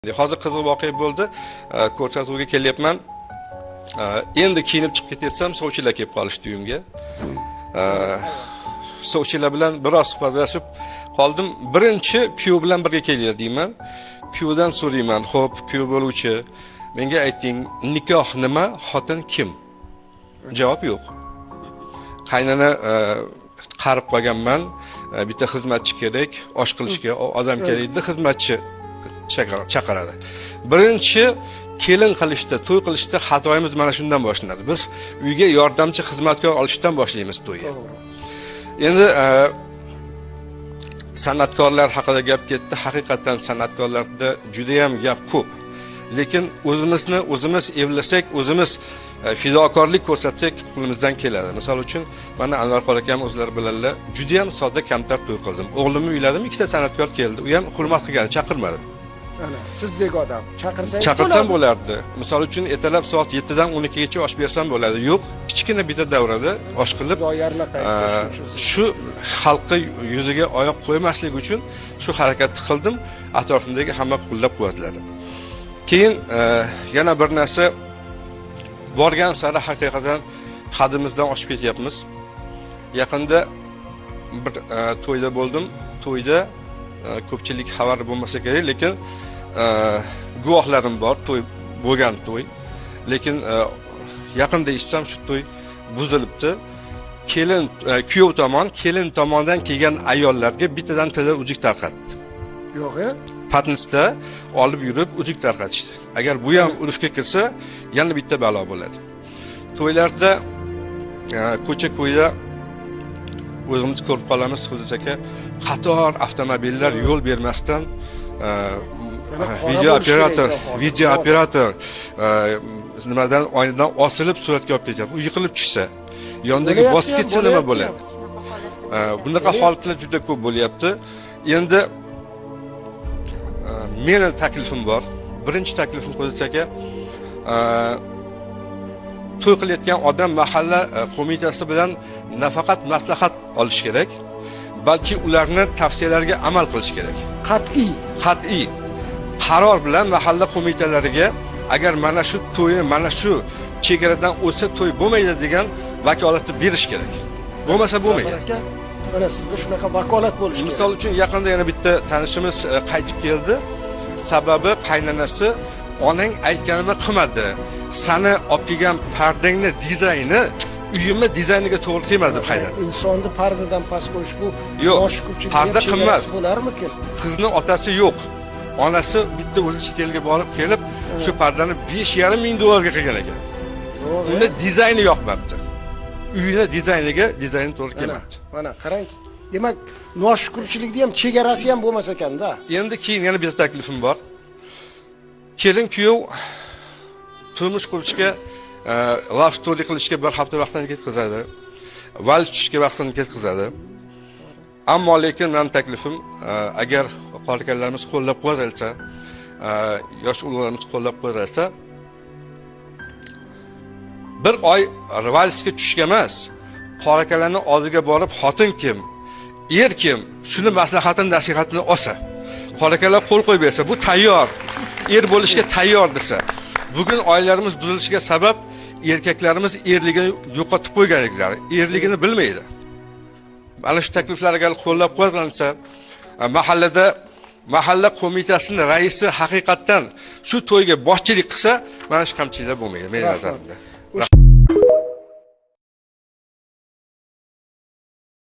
Hozir qiziq voqea bo'ldi. Ko'rsatuvga kelyapman. Endi kiyinib chiqib ketatsam, sovchilar kelib qolishdi uyimga. Sovchilar bilan biroz suhbatlashib qoldim. Birinchi kuyov bilan birga keldi deyman. Kuyovdan so'rayman, "Xo'p, kuyov bo'luvchi, menga ayting, nikoh nima, xotin kim?" Javob yo'q. Qaynona qarib qolganman, bitta xizmatchi kerak, osh qilishga odam kerak edi, xizmatchi chaqiradi. Birinchi kelin qilishda, to'y qilishda xatoyimiz mana shundan boshlanadi. Biz uyga yordamchi xizmatkor olishdan boshlaymiz to'yni. Endi san'atkorlar haqida gap ketdi. Haqiqatan san'atkorlarda juda ham gap ko'p. Lekin o'zimizni o'zimiz evlasak, o'zimiz fidokorlik ko'rsatsak qo'limizdan keladi. Misol uchun, mana Anvar qori akam o'zlari biladilar, juda ham sodda, kamtar to'y qildim. O'g'limni uyladim, ikkita san'atkor keldi. U ham hurmat qilgani chaqirmadim. Ana, sizdek odam chaqirsangiz chaqirsam bo'lardi. Misol uchun, ertalab soat 7 dan 12 gacha osh bersam bo'ladi. Yo'q, kichkina bitta davrada osh qilib, shu xalqqa yuziga oyoq qo'ymaslik uchun shu harakatni qildim. Atrofimdagi hamma qo'llab-quvvatladi. Keyin yana bir narsa, borgan sari haqiqatan hadimizdan oshib ketyapmiz. Yaqinda bir to'yda bo'ldim. To'yda ko'pchilik xabari bo'lmasa kerak, lekin guvohlarim bor, to'y bo'lgan to'y. Lekin yaqinda eshitsam shu to'y buzilibdi. Kelin kuyov tomon, kelin tomondan kelgan ayollarga bittadan tilla uzuk tarqatdi. Yo'q, patnisda olib yurib uzuk tarqatishdi. Agar bu ham urfga kirsa, yana bitta balo bo'ladi. To'ylarda ko'cha-ko'yda o'zimiz ko'rib qolamiz, Xudoz aka, qator avtomobillar yo'l bermasdan video operator nimadan oynadan osilib suratga olib ketyapti. U yiqilib tushsa, yondagi bosib ketsa nima bo'ladi? Bunaqa holatlar juda ko'p bo'lyapti. Endi meni taklifim bor. Birinchi taklifim, Xudoz aka, to'y qilayotgan odam mahalla qo'mitasi bilan nafaqat maslahat olish kerak, balki ularni tavsiyalariga amal qilish kerak. Qat'iy qaror bilan mahalla qo'mitalariga agar mana shu to'yni mana shu chegaradan o'tsa to'y bo'lmaydi degan vakolatni berish kerak. Bo'lmasa bo'lmaydi. Mana sizda shunaqa vakolat bo'lishi kerak. Misol uchun, yaqinda yana bitta tanishimiz qaytib keldi. Sababi qaynonasi onang aytganimni qilmadi. Sani olib kelgan pardangni dizayni uyimni dizayniga to'g'ri kelmadi deb haydadi. Insonni pardadan past qo'yish bu yo'q, parda qimmat bo'larmikin? Qizni otasi yo'q. Onasi bitta o'zi chet elga borib kelib, shu pardani 5,5 ming dollarga qilgan ekan. Unda dizayni yoqmabdi. Uyini dizayniga dizayni to'g'ri kelmabdi. Mana qarang. Demak, noshukurchilikni ham chegarasi ham bo'lmas ekanda. Endi keyin yana bir taklifim bor. Kelin kuyov turmush qurishga, love story qilishga bir hafta vaqtini ketkazadi. Vals tushishga vaqtini ketkazadi. Ammo lekin mening taklifim, agar qori akalarimiz qo'llab-quvvatlasa, yosh ulug'larimiz qo'llab-quvvatlasa, bir oy valsga tushishga emas, qori akalarning oldiga borib xotin kim, er kim, shuni maslahatini, nasihatini olsa, qori akalar qo'l qo'yib bersa, bu tayyor, er bo'lishga tayyor desa. Bugun oilalarimiz buzilishiga sabab erkaklarimiz erligini yo'qotib qo'yganliklari, erligini bilmaydi. Mana shu takliflar agar qo'llab-quvvatlansa, mahallada mahalla qo'mitasining raisi haqiqatdan shu to'yga boshchilik qilsa, mana shu kamchiliklar bo'lmaydi meni nazarimda.